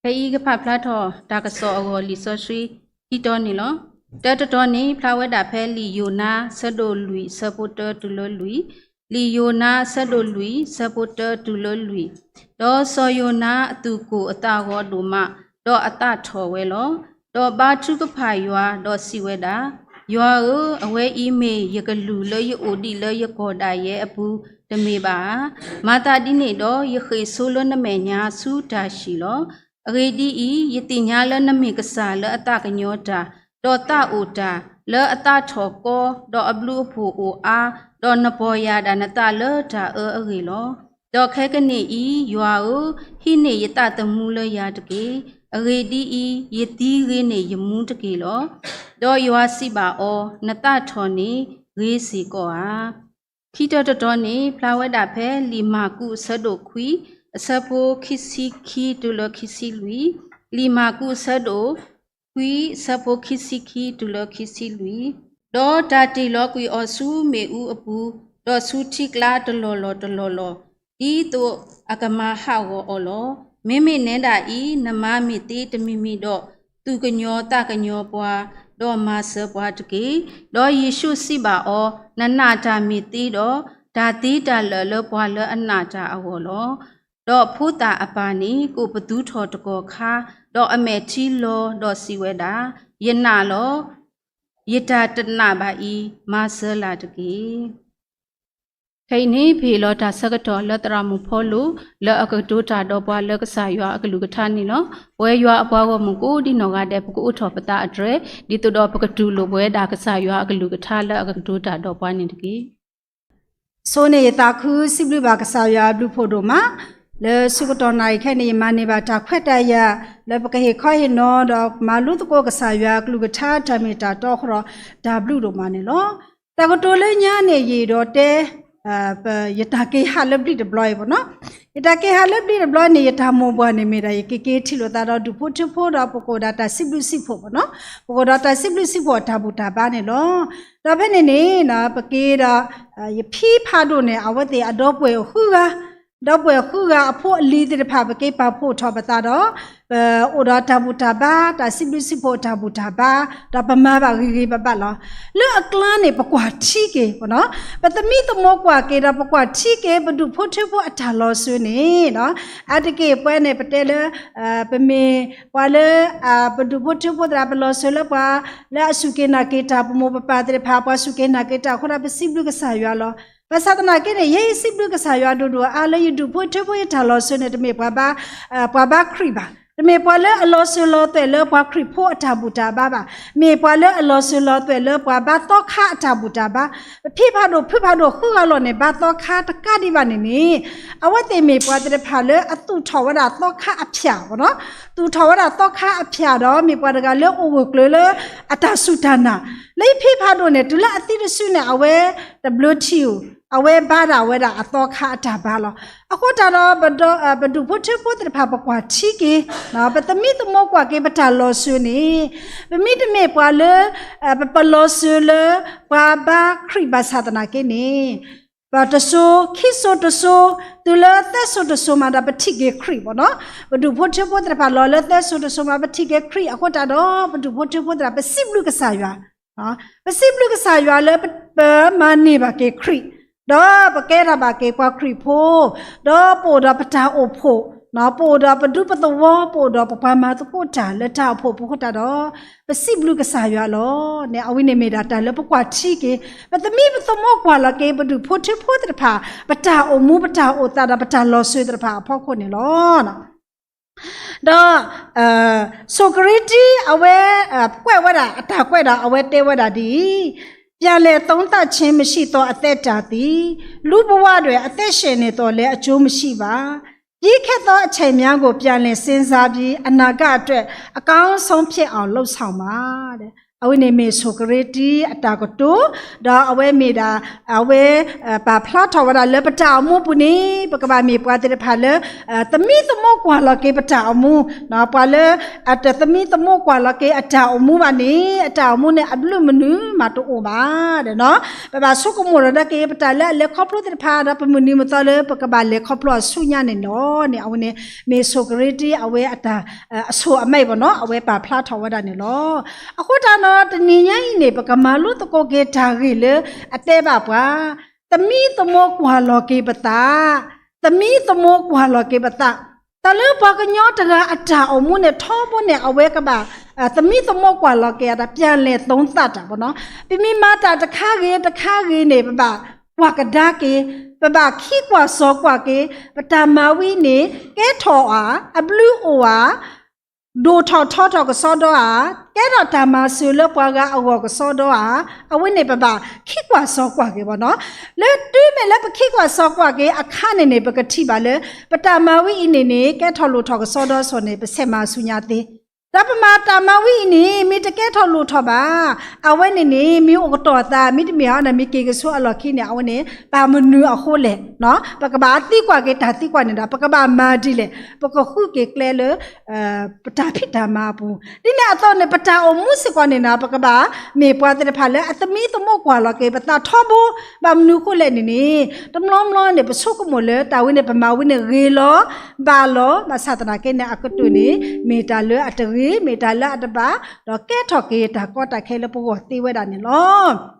ဖဲအံၤကဖးဖျါထီၣ်တၢ်ကစီၣ်အဂီၢ်လံာ်စီဆှံခံတီၤန့ၣ်လီၤ. တၢတတီၤန့ၣ် ဖျါဝဲဒၣ်ဖဲလံာ်ယိၤနါဆၢဒိၣ်လွံၢ်ဆၢဖိတၢတုၤလၢလွံၢ်, လံာ်ယိၤနါဆၢဒိၣ်လွံၢ်ဆၢဖိတၢတုၤလၢလွံၢ်, ဒီးစီၤယိၤနါအသူၣ်ကိၢ်အသးဂီၤဒိၣ်မး, ဒီးအသးထီၣ်ဝဲလီၤ. ဒီးဘါထုကဖၣ်ယွၤ, ဒီးစံးဝဲဒၣ်, ယွၤဧၢ, အဝဲအံၤမ့ၢ်ယကလုၢ်လၢယအိၣ်ဒံးလၢယကီၢ်ဒၣ်ယဲအပူၤတမ့ၢ်ဘၣ်ဧါ. မၤသးဒ်န့ၣ်ဒီး ယဃ့ၢ်ဆိလၢနမဲာ်ညါဆူတၢ်ဟံၣ်လီၤ. အဂ့ၢ်ဒ်အံၤ, ယသ့ၣ်ညါလၢနမ့ၢ်ကစၢ်လၢအသးကညီၤတၢ်, ဒီးသးအိၣ်တၢ်, လၢအသးထီၣ်ကီ, ဒီးအဘျုးအဖှိၣ်အိၣ်အါ, ဒီးနပီၢ်ယၢ်ဒၣ်နသးလၢတၢ်အၢအဂ့ၢ်လီၤ. ဒီးခဲကနံၣ်အံၤ, ယွၤဧၢ, ဟံးန့ၢ်ယသးသမူလၢယၤတက့ၢ်. အဂ့ၢ်ဒ်အံၤ, ယသံဂ့ၤန့ၢ်ယမူတက့ၢ်လီၤ. ဒီးယွၤစံးဘၣ်အီၤ, နသးထီၣ်န့ၣ်ဂ့ၤစ့ၢ်ကီးဧါ. ခံတီၤတတီၤန့ၣ် ဖျါဝဲဒၣ်ဖဲလံာ်မၢ်ကူးအဆၢဒိၣ်ခွံ, အဆၢဖိခံဆံခံတုၤလၢခံဆံလွံၢ်, လံာ်မၢ်ကူးအဆၢဒိၣ်ခွံ အဆၢဖိခံဆံခံတုၤလၢခံဆံလွံၢ်, ဒီးတၢ်တ့ၢ်လီၤကွံာ်အီၤဆူမ့ၣ်အူအပူၤ, ဒီးဆူထံကျါတလီၢ်လီၢ်တလီၢ်လီၢ်, ဒ်သိးအကမၤဟးဂီၤအီၤလီၤ. မ့မ့ၢ်နဲဒၣ်အံၤ, နမၤမ့ၢ်သ့တမံၤမံၤဒီး, သူၣ်ကညီၤသးကညီၤပှၤ, ဒီးမၤစၢၤပှၤတက့ၢ်. ဒီးယ့ၣ်ၡူးစံးဘၣ်အီၤ, နနာ်တၢ်မ့ၢ်သ့ဒီး, တၢ်သ့တၢ်လၢာ်လၢပှၤလၢအနာ်တၢ်အဂီၢ်လီၤ. ဒီးဖိသၣ်အပၢ်န့ၣ် ကိးပသူထီၣ်တကီၢ်ခါ, ဒီးအမဲာ်ထံလီၤ, ဒီးစံးဝဲဒၣ်, ယနာ်လီၤ. ယတၢ်တနာ်ဘၣ်အံၤ, မၤစၢၤလၢ်တက့ၢ်. ခဲအံၤန့ၣ် ပဟ့ၣ်လီၤတၢ်ဆၢကတီၢ်လၢသရၣ်မုၣ်ဖီလိာ် လၢအကကတိၤတၢ်ဒီးပှၤလၢကစၢ်ယွၤအကလုၢ်ကထါန့ၣ်လီၤ. ပဝဲယွၤအပှၤဂီၢ်မုၢ်ကိးဒံနီၢ်ဂၤဒဲး ပကအိးထီၣ်ပသးအတြဲၤ ဒ်သိးဒီးပကတူၢ်လိာ်ပဝဲဒၣ်ကစၢ်ယွၤအကလုၢ်ကထါလၢအကကတိၤတၢ်ဒီးပှၤန့ၣ်တက့ၢ်. ဆိန့ၣ်ယသးခုစံးဘျုးဘၣ်ကစၢ်ယွၤအဘျုးဖှိၣ်ဒိၣ်မး, လၢဆူကတီၢ်နၣ်ရံၣ်ခဲအံၤန့ၣ် ယမၤန့ၢ်ဘၣ်တၢ်ခွဲးတၢ်ယာ် လၢပကဟ့ၣ်ခီဟ့ၣ်နီၤဒီးမၤလိသကိးကစၢ်ယွၤအကလုၢ်ကထါတၢ်မ့ၢ်တၢ်တီအဃိဒီး တၢ်ဘျုးဒိၣ်မးန့ၣ်လီၤ. တၢ်ကတိၤလၢညါန့ၣ် ယအဲၣ်ဒိးတဲ ယတၢ်က့ၤဟးလၢဘျံးတဘျီအံၤပေါ့နော်. ယတၢ်က့ၤဟးလၢဘျံးတဘျီန့ၣ် ယတၢ်မိၢ်ပှၢ်န့ၣ်မ့ၢ်ဒၣ် ယက့ၤက့ၤထံၣ်လိာ်သးဒီးဒူၣ်ဖိထၢဖိဒီးပကအိၣ်ဒီးတၢ်စံးဘျုးစံးဖှိၣ်ပေါ့နော်. ပကအိၣ်ဒီးတၢ်စံးဘျုးစံးဖှိၣ်အတၢ်ဘူၣ်တၢ်ဘါန့ၣ်လီၤ. ဒီးဖဲန့ၣ်န့ၣ် ပက့ၤဒီး ယဖံဖးဒိၣ်န့ၣ် အဝဲသ့ၣ်အဒီပုၢ်ဝဲၢ်ဃုဂၤ ဒီပုၢ်ဝဲၢ်ဃုဂၤအဖိအလံၤသ့ၣ်တဖၣ် ပက့ၤပာ်ဖှိၣ်ထီၣ်ပသးဒီး ပအိၣ်ဒီးတၢ်ဘူၣ်တၢ်ဘါ တၢ်စံးဘျုးစံးဖှိၣ်အတၢ်ဘူၣ်တၢ်ဘါ ဒီးပမၤဘၣ်ဂ့ၤဂ့ၤဘၣ်ဘၣ်လီၤ. လၢအကျါန့ၣ် ပကွၢ်ထံက့ၤပေါ့နော်. ပသမံသမိးကွၢ်က့ၤဒီးပကွၢ်ထံက့ၤ ပဒူၣ်ဖိထၢဖိအတၢ်လီၤစၢၤန့ၣ် အါတက့ၢ်ပဝဲန့ၣ် ပတဲလၢ ပမ့ၢ်ပှၤလၢ ပဒူၣ်ဖိထၢဖိသရၣ် ပလီၤစၢၤလၢပှၤ လၢအစူၢ်က့ၤနာ်က့ၤတၢ် ပမိၢ်ပပၢ်သ့ၣ်တဖၣ် ပှၤစူၢ်က့ၤနာ်က့ၤတၢ်အဃိဒီး ပစံးဘျုးကစၢ်ယွၤလီၤ. ဘၣ်ဆၣ်သနာ်က့န့ၣ် ယဲယစံးဘျုးကစၢ်ယွၤဒိၣ်ဒိၣ်အါအါလၢယဒူၣ်ဖိထၢဖိယတၢ်လီၤစၢၤန့ၣ် တမ့ၢ်ပှၤဘါ ပှၤဘါခရံာ်ဘၣ်. တမ့ၢ်ပှၤလၢအလီၤစၢၤလီၤသွဲၣ်လၢပှၤခရံာ်ဖိအတၢ်ဘူၣ်တၢ်ဘါဘၣ်. မ့ၢ်ပှၤလၢအလီၤစၢၤလီၤသွဲၣ်လၢပှၤဘါသီခါအတၢ်ဘူၣ်တၢ်ဘါ. ပဖံဖးဒိၣ်ဖုဖးဒိၣ်ဃုဂၤလီၤန့ၣ် ဘါသီခါတကးဒံးဘၣ်န့ၣ်န့ၣ် အဝဲသ့ၣ်မ့ၢ်ပှၤသ့ၣ်တဖၣ်လၢအသူၣ်ထီၣ်ဝဲဒၣ်သီခါအဖၠၣ်ပေါ့နော်. သူၣ်ထီၣ်ဝဲဒၣ်သီခါအဖၠၣ်ဒီး မ့ၢ်ပှၤတဂၤလၢအိၣ်ဂၢၢ်ကျၢၤလၢအတၢ်စူၢ်တၢ်နာ်. လၢယဖံဖးဒိၣ်န့ၣ် တုၤလၢအသံတစုန့ၣ် အဝဲတဘျၢထံဧိၤ, အဝဲဘါဒၣ်ဝဲဒၣ်အသီခါအတၢ်ဘါလီၤ. အဃိတၢ်ဒီး ပဒူၣ်ဖိထၢဖိသ့ၣ်တဖၣ် ပကွၢ်ထံက့ၤ, ပသမံသမိးကွၢ်က့ၤပတၢ်လီၤစၢၤန့ၣ် ပမ့တမ့ၢ်ပှၤလၢ ပပလီၤစၢၤလၢပှၤဘါခရံာ်ဘၣ်ဆၣ်သနာ်က့န့ၣ် ပတစိၤ ခံစိၤတစိၤ တုၤလၢသၢစိၤတစိၤမးဒီး ပထံၣ်က့ၤခရံာ်ပေါ့နော်. ပဒူၣ်ဖိထၢဖိသ့ၣ်တဖၣ်လီၤလၢသၢစိၤတစိၤမး ပထံၣ်က့ၤခရံာ်အဃိတၢ်ဒီး ပဒူၣ်ဖိထၢဖိသ့ၣ်တဖၣ် ပစံးဘျုးကစၢ်ယွၤ, ပစံးဘျုးကစၢ်ယွၤလၢပမၤန့ၢ်ဘၣ်က့ၤခရံာ်, ဒီးပကဲထီၣ်ဘၣ်က့ၤပှၤခရံာ်ဖိ, ဒီးပအိၣ်ဒီးပတၢ်အိၣ်ဖှိၣ်, ပအိၣ်ဒီးပဒူပသဝီ, ပအိၣ်ဒီးပပှၤမၤသကိးတၢ်လၢတၢ်အိၣ်ဖှိၣ်ပူၤအဃိတၢ်ဒီး ပစံးဘျုးကစၢ်ယွၤလီၤန့ၣ်. အဝဲန့ၣ်မ့ၢ်ဒၣ်တၢ်လၢပကွၢ်ထံက့ၤ, ပသမံသမိးကွၢ်လီၤက့ၤ ပဒူၣ်ဖိထၢဖိသ့ၣ်တဖၣ် ပတၢ်အိၣ်မူပတၢ်အိၣ်သးဒီးပတၢ်လီၤစၢၤသ့ၣ်တဖၣ်အဖီခိၣ်န့ၣ်လီၤ. ဒီး စီၤကရံတံ အဝဲ ကွဲးဝဲဒၣ်အတၢ်ကွဲးဒီး အဝဲတဲဝဲဒၣ်ဒ်အံၤ, ပြန်လည်သုံးသပ်ခြင်းမရှိသော အသက်တာသည် လူ့ဘဝအတွက် အသက်ရှင်နေသော်လည်း အကျိုးမရှိပါ။ ပြီးခဲ့သောအချိန်များကို ပြန်လည်စဉ်းစားပြီး အနာဂတ်အတွက် အကောင်းဆုံးဖြစ်အောင် လုပ်ဆောင်ပါတဲ့ အဝဲန့ၣ်မ့ၢ်ဆိၣ်ကရ့တံအတၢ်ကတိၤ, ဒီးအဝဲမ့ၢ်ဒၣ် အဝဲ ပာ်ဖျါထီၣ်ဝဲဒၣ်လၢပတၢ်အိၣ်မူပူၤန့ၣ် ပကဘၣ်မ့ၢ်ပှၤသ့ၣ်တဖၣ်လၢ သမံသမိးကွၢ်လီၤက့ၤပတၢ်အိၣ်မူ, ပှၤလၢ အတသမံသမိးကွၢ်လီၤက့ၤအတၢ်အိၣ်မူဘၣ်န့ၣ် အတၢ်အိၣ်မူန့ၣ်အဘျုးမနုၤမးတအိၣ်ဘၣ်ဒီးနီၤ. ပဘၣ်ဆိကမိၣ်ဒီးက့ၤပတၢ်လၢအလဲၤခီဖျိသ့ၣ်တဖၣ် ဒီးပမုၢ်နံၤမုၢ်သီလၢပကဘၣ်လဲၤခီဖျိအဆူညါန့ၣ်လီၤန့ၣ် အဝဲန့ၣ် မ့ၢ်ဆိၣ်ကရ့တံအဝဲအတၢ် အဆိၣ်အမဲာ်ဘၣ်နီၤ အဝဲပာ်ဖျါထီၣ်ဝဲဒၣ်န့ၣ်လီၤ. အဃိတၢ်နီၤ တနံၤညါအံၤန့ၣ် ပကမၤလိသကိးက့ၤတၢ်ဂ့ၢ်လၢအတဲဘၣ်ပှၤ သမံသမိးကွၢ်လီၤက့ၤပသး, သမံသမိးကွၢ်လီၤက့ၤပသး, တၢ်လၢပှၤကညီတဂၤအတၢ်အိၣ်မူန့ၣ် ထီဘိန့ၣ် အဝဲကဘၣ် သမံသမိးကွၢ်လီၤက့ၤအတၢ် ပြန်လည်သုံးသပ်တၢ် ပေါ့နော်. ပမ့ၢ်မၤတၢ်တခါဂ့ၤတခါဂ့ၤန့ၣ် ပဘၣ်ကွၢ်ကဒါက့ၤ, ပဘၣ်ခံကွၢ်စီၤကွၢ်က့ၤ, ပတၢ်မၤဝံၤန့ၣ် ကဲထီၣ်ဧါ, အဘျုးအိၣ်ဧါ, ဒိၣ်ထီၣ်ထီထီၣ်ကစီဒီဧါ, ကဲထီၣ်တၢ်မၤစၢၤလၢပှၤဂၤအဂီၢ်ကစီဒီဧါ, အဝဲန့ၣ်ပဘၣ်ခံကွၢ်စီၤကွၢ်က့ၤ ပေါ့နော်. လၢတုၤမ့ၢ်လၢပခံကွၢ်စီၤကွၢ်က့ၤအခါန့ၣ်န့ၣ် ပကထံၣ်ဘၣ်လၢ ပတၢ်မၤဝံၤအံၤန့ၣ်န့ၣ် ကဲထီၣ်လိၣ်ထီၣ်ကစီဒီစီၤန့ၣ် ပဆဲးမၤဆူညါသ့, ဒီးပမၤတၢ်မၤဝံၤအံၤန့ၣ် မ့ၢ်တကဲထီၣ်လိၣ်ထီၣ်ဘၣ်, အဝဲန့ၣ်န့ၣ် မ့ၢ်အိၣ်ကတီၤအသး မ့တမ့ၢ်ဟီန့ၣ် မ့ၢ်က့ၤကဆိအလီၢ်ခံန့ၣ် အဝဲန့ၣ် ဘၣ်မနုၤအဃိလဲၣ်, ပကဘၣ်သံကွၢ်က့ၤတၢ်သံကွၢ်န့ၣ်ဒီး ပကဘၣ်မၤဒ်လဲၣ်, ပကဃုက့ၤကျဲလၢ ပတၢ်ဖံးတၢ်မၤအပူၤ, ဒ်န့ၣ်အသိးန့ၣ် ပတၢ်အိၣ်မူစ့ၢ်ကီးန့ၣ်နီၤ ပကဘၣ်မ့ၢ်ပှၤသ့ၣ်တဖၣ်လၢအသမံသမိးကွၢ်လီၤက့ၤပသးထီဘိ, ဘၣ်မနုၤအဃိလဲၣ်န့ၣ်န့ၣ် တဘျီဘျီန့ၣ် ပဆိကမိၣ်လၢတၢ်ဝဲန့ၣ် ပမၤဝဲန့ၣ်ဂ့ၤလီၤ, ဘၣ်လီၤ, ဘၣ်ဆၣ်သနာ်က့န့ၣ် အကတၢၢ်န့ၣ် မ့ၢ်တၢ်လၢအတဂ့ၤ, မ့ၢ်တၢ်လၢအတဘၣ်, ဒီးကဲထီၣ်က့ၤတၢ်ကီတၢ်ခဲလၢပဂီၢ်သ့ဝဲဒၣ်န့ၣ်လီၤ.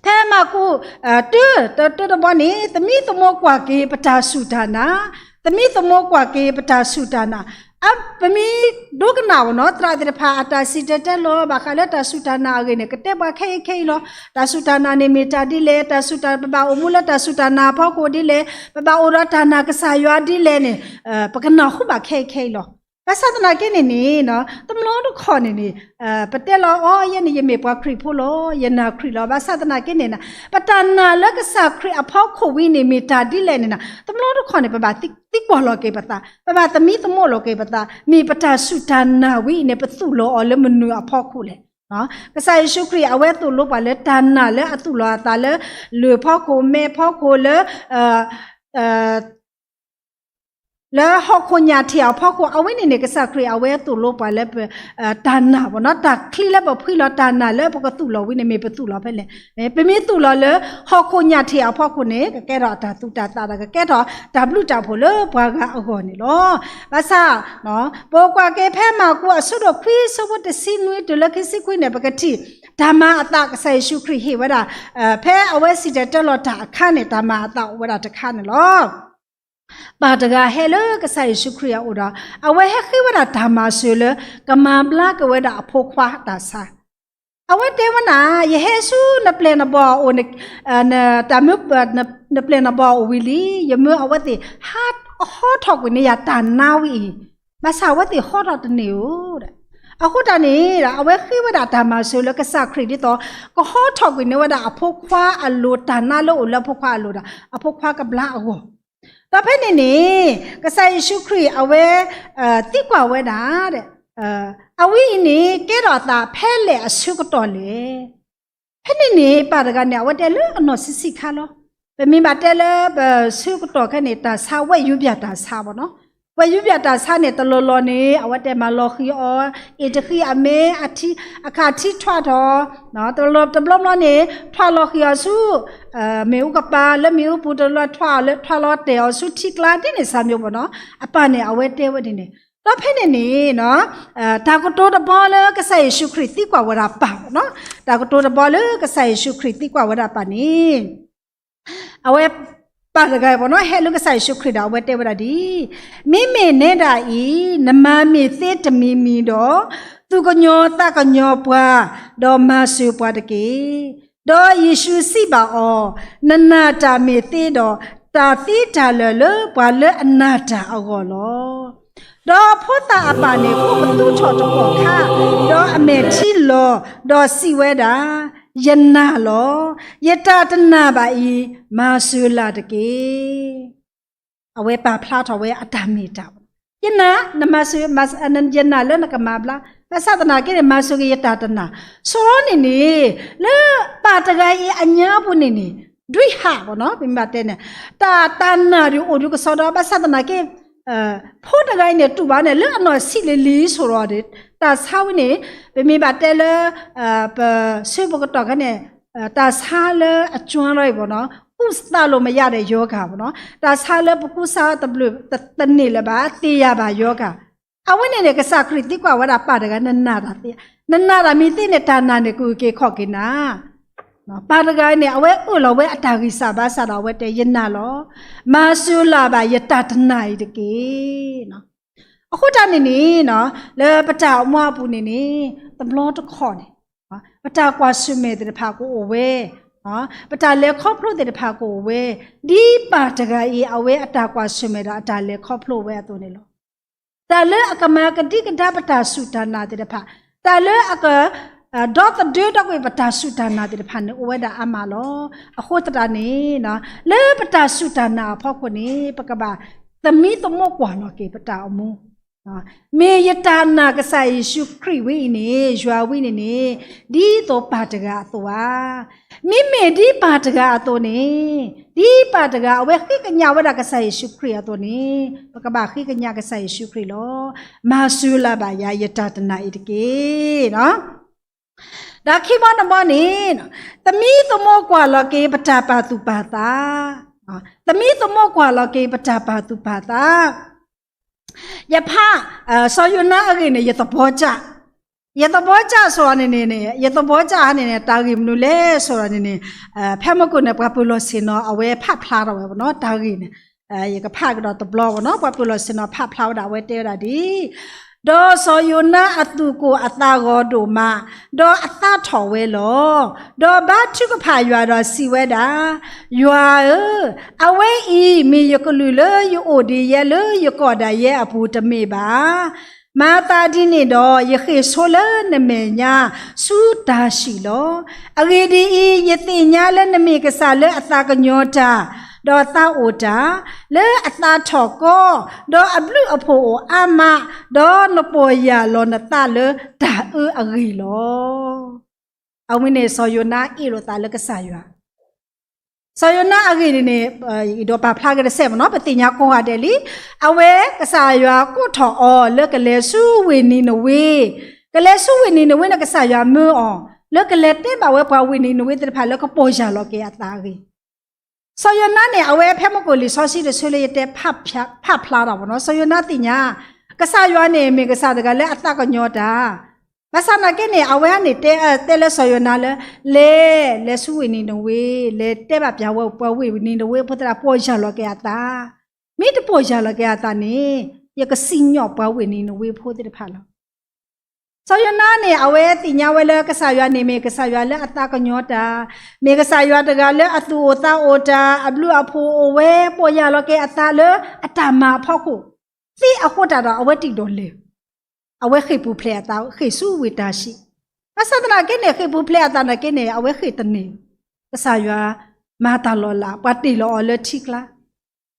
ဖဲမၢ်ကူး တု တ တုတဘီန့ၣ် သမံသမိးကွၢ်က့ၤပတၢ်စူၢ်တၢ်နာ်, သမံသမိးကွၢ်က့ၤပတၢ်စူၢ်တၢ်နာ်, ပမ့ၢ်ဒိကနၣ် ပေါ့နော် သရၣ်သ့ၣ်တဖၣ် အတၢ်စံၣ်တဲၤတဲလီၤ ဘၣ်ဃးလၢတၢ်စူၢ်တၢ်နာ်အဂ့ၢ်န့ၣ် ကတဲပှၤခဲအံၤခဲအံၤလီၤ. တၢ်စူၢ်တၢ်နာ်န့ၣ်မ့ၢ်တၢ်ဒ်လဲၣ်, တၢ်စူၢ်တၢ် ပဘၣ်အိၣ်မူလၢတၢ်စူၢ်တၢ်နာ်အဖီခိၣ်ဒ်လဲၣ်, ပဘၣ်အိၣ်ဒီးတၢ်နာ်ကစၢ်ယွၤဒ်လဲၣ်န့ၣ် ပကနၢ်ဟူဘၣ်ခဲအံၤခဲအံၤလီၤ. ဘၣ်ဆၣ်သနာ်က့န့ၣ်န့ၣ် တဘျီတခီၣ်န့ၣ်န့ၣ် ပတဲလီၤအီၤ ယဲန့ၣ် ယမ့ၢ်ပှၤခရံာ်ဖိလီၤ, ယနာ်ခရံာ်လီၤ. ဘၣ်ဆၣ်သနာ်က့န့ၣ် ပတၢ်နာ်လၢကစၢ်ခရံာ်အဖီခိၣ်ဝံၤန့ၣ် မ့ၢ်တၢ်ဒ်လဲၣ်န့ၣ် တဘျီတခီၣ်န့ၣ် ပဘၣ်သံကွၢ်လီၤက့ၤပသး, ပဘၣ်သမံသမိးလီၤက့ၤပသး, မ့ၢ်ပတၢ်စူၢ်တၢ်နာ်ဝံၤအံၤန့ၣ် ပသူၣ်လီၤအီၤလၢမနုၤအဖီခိၣ်လဲၣ်. ကစၢ်ယ့ၣ်ၡူးခရံာ် အဝဲသိၣ်လိပှၤလၢတၢ်နာ်လၢအသူၣ်လီၤအသးလၢ လၢၢ်ဖီခိၣ် မဲးဖီခိၣ် လၢ လၢဟီၣ်ခိၣ်ညၣ်ထံးအဖီခိၣ် အဝဲန့ၣ်န့ၣ် ကစၢ်ခရံာ်အဝဲသိၣ်လိပှၤလၢ တၢ်နာ် ပေါ့နော်, တၢ်ချံလၢပဖှံလီၤတၢ်နာ်လၢပကသူၣ်လီၤဝံၤန့ၣ် မ့ၢ်ပသူၣ်လီၤဖဲလဲၣ်. ပမ့ၢ်သူၣ်လီၤလၢ ဟီၣ်ခိၣ်ညၣ်ထံးအဖီခိၣ်န့ၣ် ကကဲထီၣ်တၢ်သူၣ်တၢ်သးဒီး ကကဲထီၣ်တၢ်ဘျုးတၢ်ဖှိၣ်လၢပှၤဂၤအဂီၢ်န့ၣ်လီၤ. ဘၣ်ဆၣ် ပကွၢ်က့ၤဖဲမၢ်ကူးအဆၢဒိၣ်ခွံ ဆၢဖိတဆံနွံတုၤလၢခံဆံခွံန့ၣ် ပကထံၣ် တၢ်မၤအသးကစၢ်ယ့ၣ်ၡူးခရံာ်ဟ့ၣ်ဝဲဒၣ် ဖဲအဝဲစံၣ်တဲၤတဲလီၤတၢ်အခါန့ၣ် တၢ်မၤအသးအိၣ်ဝဲဒၣ်တခါန့ၣ်လီၤ. ပၢ်တဂၤဟဲလၢကစၢ်ယ့ၣ်ၡူးခရံာ်အအိၣ်ဒီး အဝဲဟဲဃ့ဝဲဒၣ်တၢ်မၤစၢၤလၢ ကမၤဘျါက့ၤဝဲဒၣ်အဖိခွါတၢ်ဆါ, အဝဲတဲဝဲဒၣ် ယဟဲဆူနပျဲၢ်နဘီၣ်အအိၣ် နပျဲၢ်နဘီၣ်အအိၣ်ဝံၤလံ, ယမၢအဝဲသ့ၣ် ဟးဟီထီၣ်ကွံာ်န့ၢ်ယၤတၢ်နါဝံၤအံၤ, ဘၣ်ဆၣ်အဝဲသ့ၣ်ဟီထီၣ်တန့ၢ်ဧိၤဒီး, အဃိတၢ်န့ၣ် အဝဲဃ့ဝဲဒၣ်တၢ်မၤစၢၤလၢကစၢ်ခရံာ်ဒ်သိး ကဟီထီၣ်ကွံာ်န့ၢ်ဝဲဒၣ်အဖိခွါအလိၤ တၢ်နါလၢအိၣ်လၢအဖိခွါအလိၤဒီး အဖိခွါကဘျါအဂီၢ်, ဒီးဖဲန့ၣ်န့ၣ် ကစၢ်ယ့ၣ်ၡူးခရံာ်အဝဲ သံကွၢ်ဝဲဒၣ် အဝဲအံၤန့ၣ် ကဲထီၣ်အသးဖဲလဲၣ်အဆၢကတီၢ်လဲၣ်. ဖဲန့ၣ်န့ၣ် ပၢ်တဂၤန့ၣ် အဝဲတဲလၢအနီၢ်ဆံးဆံးခါလီၤ. ပမ့ၢ်ဘၣ်တဲလၢပဆၢကတီၢ်ခဲန့ၣ် တၢ်ဆါဝဲယူၤပၠးတၢ်ဆါ ပေါ့နော်, ဝဲယူၤပၠးတၢ်ဆါန့ၣ် တလီၢ်လီၢ်န့ၣ် အဝဲတဲမၤလီၤဃံၤအီၤ အ့ၣ်တဃံအမဲ အခါထံထွးထီၣ်, တဘျီဘျီန့ၣ် ထွးလီၤဃံၤအီၤဆူ မ့ၣ်အူကပၤ လၢမ့ၣ်အူပူၤ တဘျီထွးလီၤတဲာ်အီၤဆူထံကျါ ဒ်န့ၣ်စၢ်မ့ၢ် ပေါ့နော်, အပၢ်န့ၣ် အဝဲတဲဝဲဒ်န့ၣ်, ဒီးဖဲန့ၣ်န့ၣ် တၢ်ကတိၤတဘီလၢကစၢ်ယ့ၣ်ၡူးခရံာ်သံကွၢ်ဝဲဒၣ်ပၢ် ပေါ့နော်, တၢ်ကတိၤတဘီလၢကစၢ်ယ့ၣ်ၡူးခရံာ်သံကွၢ်ဝဲဒၣ်ပၢ်န့ၣ် အဝဲ ပၢ်တဂၤ ပေါ့နော်, ဟဲလၢကစၢ်ယ့ၣ်ၡူးခရံာ်ဒီး အဝဲတဲဝဲဒၣ်ဒ်အံၤ, မ့မ့ၢ်နဲဒၣ်အံၤ နမၤမ့ၢ်သ့တမံၤမံၤဒီး သူၣ်ကညီၤသးကညီၤပှၤ, ဒီးမၤစၢၤပှၤတက့ၢ်. ဒီးယ့ၣ်ၡူးစံးဘၣ်အီၤ, နနာ်တၢ်မ့ၢ်သ့ဒီး တၢ်သံတၢ်လၢာ်လၢပှၤလၢအနာ်တၢ်အဂီၢ်လီၤ. ဒီးဖိသၣ်အပၢ်န့ၣ် ကိးပသူထီၣ်တကီၢ်ခါ, ဒီးအမဲာ်ထံလီၤ, ဒီးစံးဝဲဒၣ်, ယနာ်လီၤ. ယတၢ်တနာ်ဘၣ်အံၤ မၤစၢၤလၢ်တက့ၢ်. အဝဲပာ်ဖျါထီၣ်ဝဲအတၢ်မ့ၢ်တၢ် ယနာ်, နမၤစၢၤ, ယနာ်လၢနကမၤဘျါ, ဘၣ်ဆၣ်သနာ်က့န့ၣ် မၤစၢၤက့ၤယတၢ်တနာ်. ဆိဒီးန့ၣ်န့ၣ်, လၢပၢ်တဂၤအံၤအညါပူၤန့ၣ်န့ၣ်, ဒွံၣ်ဟးဘၣ်နီၤ, ပမ့ၢ်ဘၣ်တဲန့ၣ်, တၢ်တၢ်နာ်ဒုးအိၣ်ဒုးကစီဒီ, ဘၣ်ဆၣ်သနာ်က့ ဖိတဂၤအံၤန့ၣ် တူၢ်ဘၣ်န့ၣ် လၢအနီၢ်ဆံးလံၤလံၤဆိဒီး တၢ်ဆါဝဲန့ၣ်, ပမ့ၢ်ဘၣ်တဲလၢ ပဆၢပကတီၢ်ခဲန့ၣ်, တၢ်ဆါလၢအကၠွါလီၤအံၤဘၣ်နီၤ, ကူးသလိုမရတဲ့ရောဂါဘၣ်နီၤ, တၢ်ဆါလၢပကူစါတဘျုးတန့ၢ်လၢၤဘၣ်, သေယၢ်ဘၣ်ရောဂါ. အဝဲန့ၣ်န့ၣ် ကစၢ်ခရံာ်သံကွၢ်ဝဲဒၣ်ပၢ်တဂၤ နနာ်တၢ်သ့, နနာ်တၢ်မ့ၢ်သ့န့ၣ် တၢ်နာ်န့ၣ်ကအုၣ်က့ၤခီၣ်က့ၤနၤ ပၢ်တဂၤန့ၣ် အဝဲအၢၣ်လီၤဝဲအတၢ်ဂံၢ်စၢ်ဘါစၢ်ဒီး အဝဲတဲ ယနာ်လီၤ, မၤစၢၤလၢၤဘၣ်ယတၢ်တနာ်အံၤတက့ၢ်. အဃိတၢ်န့ၣ်န့ၣ်, လၢပတၢ်အိၣ်မူအပူၤန့ၣ်န့ၣ်, တဘျီတခီၣ်န့ၣ်, ပတၢ်ကွၢ်ဆၢၣ်မဲာ်သ့ၣ်တဖၣ်ကအိၣ်ဝဲ, ပတၢ်လဲၤခီဖျိသ့ၣ်တဖၣ်ကအိၣ်ဝဲ, ဒ်ပၢ်တဂၤအံၤ အဝဲအတၢ်ကွၢ်ဆၢၣ်မဲာ်ဒီးအတၢ်လဲၤခီဖျိဝဲအသိးန့ၣ်လီၤ. တၢ်လၢအကမၤကဒံကဒါပတၢ်စူၢ်တၢ်နာ်သ့ၣ်တဖၣ်, တၢ်လၢအက, ဒီသဒၢထီၣ်ကွံာ်ပတၢ်စူၢ်တၢ်နာ်သ့ၣ်တဖၣ်န့ၣ် အိၣ်ဝဲဒၣ်အါမးလီၤ. အဃိသတးန့ၣ်, လၢပတၢ်စူၢ်တၢ်နာ်အဖီခိၣ်န့ၣ် ပကဘၣ်သမံသမိးကွၢ်လီၤက့ၤပတၢ်အိၣ်မူ, မ့ၢ်ယတၢ်နာ်ကစၢ်ယ့ၣ်ၡူးခရံာ်ဝဲအံၤန့ၣ် ယွၤဝဲန့ၣ်န့ၣ်, ဒ်သိးပၢ်တဂၤအသိးဧါ. မ့မ့ၢ်ဒ်ပၢ်တဂၤအသိးန့ၣ်, ဒ်ပၢ်တဂၤအဝဲဃ့ကညးဝဲဒၣ်ကစၢ်ယ့ၣ်ၡူးခရံာ်အသိးန့ၣ်, ပကဘၣ်ဃ့ကညးကစၢ်ယ့ၣ်ၡူးခရံာ်လီၤ. မၤစၢၤလၢၤဘၣ်ယၤ ယတၢ်တနာ်အံၤတက့ၢ်. ဒီးခံဘီတဘီန့ၣ်, သမံသမိးကွၢ်လီၤက့ၤပတၢ်ပာ်သူၣ်ပာ်သး, သမံသမိးကွၢ်လီၤက့ၤပတၢ်ပာ်သူၣ်ပာ်သး. ယဖး, စီၤယိၤနါအဂ့ၢ်န့ၣ် ယသဘီကၢ်, ယသဘီကၢ်စီၤန့ၣ်န့ၣ်, ယသဘီကၢ်ဟါန့ၣ်န့ၣ် တၢ်ဂ့ၢ်မနုၤလဲၣ်စီၤန့ၣ်န့ၣ်, ဖဲမုၢ်ကိၣ်န့ၣ် ပှၤပၢၤလီၢ်ဆ့ၣ်နီၤ အဝဲဖးဖျါထီၣ်ဝဲဘၣ်နီၤ တၢ်ဂ့ၢ်န့ၣ်, ယကဖးကဒီးတဘျီဘၣ်နီၤ ပှၤပၢၤလီၢ်ဆ့ၣ်နီၤဖးဖျါဝဲဒၣ် အဝဲတဲဝဲဒၣ်ဒ်အံၤ, ဒီးစီၤယိၤနါအသူၣ်ကိၢ်အသးဂီၤဒိၣ်မး, ဒီးအသးထီၣ်ဝဲလီၤ. ဒီးဘါထုကဖၣ်ယွၤဒီးစံးဝဲဒၣ်, ယွၤဧၢ, အဝဲအံၤမ့ၢ်ယကလုၢ်လၢယအိၣ်ဒံးယဲလၢယကီၢ်ဒၣ်ယဲအပူၤတမ့ၢ်ဘၣ်. မၤသးဒ်န့ၣ်ဒီး ယဃ့ၢ်ဆိလၢနမဲာ်ညါ ဆူတၢ်ၡံးလီၤ. အဂ့ၢ်ဒ်အံၤ, ယသ့ၣ်ညါလၢနမ့ၢ်ကစၢ်လၢအသးကညီၤတၢ်, ဒီးသးအိၣ်တၢ်, လၢအသးထီၣ်ကီ, ဒီးအဘျုးအဖှိၣ်အိၣ်အါမး, ဒီးနပီၢ်ယၢ်လီၤနသးလၢတၢ်အၢအဂ့ၢ်လီၤ. အဝဲန့ၣ်စီၤယိၤနါအ့ၣ်လိာ်သးလၢကစၢ်ယွၤ စီၤယိၤနါအဂ့ၢ်န့ၣ်န့ၣ်, ဒီးပာ်ဖျါက့ၤတစဲးမ့ၢ်နီၤ ပသ့ၣ်ညါကိးဂၤဒဲးလံ. အဝဲကစၢ်ယွၤကိးထီၣ်အီၤလၢကလဲၤဆူဝ့ၢ်နံၤနဝ့, ကလဲၤဆူဝ့ၢ်နံၤနဝ့န့ၣ် ကစၢ်ယွၤမၢအီၤ, လၢကလဲၤတဲဘၣ်ဝဲပှၤဝ့ၢ်နံၤနဝ့သ့ၣ်တဖၣ်လၢကပီၢ်ယၢ်လီၤက့ၤအသးအဂ့ၢ်. စီၤယိၤနါန့ၣ် အဝဲဖဲမုၢ်ကိၣ်လံာ်စီဆှံတဆၢလၢယတဲဖးဖျါထီၣ်မ့ၢ်နီၤ စီၤယိၤနါသ့ၣ်ညါ, ကစၢ်ယွၤန့ၣ်မ့ၢ်ကစၢ်တဂၤလၢအသးကညီၤတၢ် ဘၣ်ဆၣ်သနာ်က့န့ၣ် အဝဲန့ၣ်တဲ, တဲလၢစီၤယိၤနါလၢ, လဲၤ, လဲၤဆူဝ့ၢ်နံၤနဝ့, လဲၤတဲဘၣ်ပှၤဝ့ၢ်နံၤနဝ့ဖိသ့ၣ်တဖၣ်ပီၢ်ယၢ်လီၤက့ၤအသး, မ့ၢ်တပီၢ်ယၢ်လီၤက့ၤအသးန့ၣ်, ယကစံၣ်ညီၣ်ပှၤဝ့ၢ်နံၤနဝ့ဖိသ့ၣ်တဖၣ်လီၤ. စီၤယိၤနါန့ၣ် အဝဲသ့ၣ်ညါဝဲလၢကစၢ်ယွၤန့ၣ်မ့ၢ်ကစၢ်ယွၤလၢအသးကညီၤတၢ်, မ့ၢ်ကစၢ်ယွၤတဂၤလၢအသူၣ်အိၣ်သးအိၣ်တၢ်, အဘျုးအဖှိၣ်အိၣ်ဝဲ, ပီၢ်ယၢ်လီၤက့ၤအသးလၢအတၢ်မၤအဖီခိၣ်, သ့အဃိတၢ်ဒီး အဝဲတံၢ်ဒီးလဲၤ အဝဲဃ့ၢ်ပူၤဖျဲးအသး ဃ့ၢ်ဆူဝ့ၢ်တၢ်ၡံး, ဘၣ်ဆၣ်သနာ်က့န့ၣ် ဃ့ၢ်ပူၤဖျဲးအသးနာ်က့န့ၣ် အဝဲဃ့ၢ်တန့ၢ်, ကစၢ်ယွၤမၤတၢ်လီၤလး ပှၤတ့ၢ်လီၤအီၤလၢထံကျါ,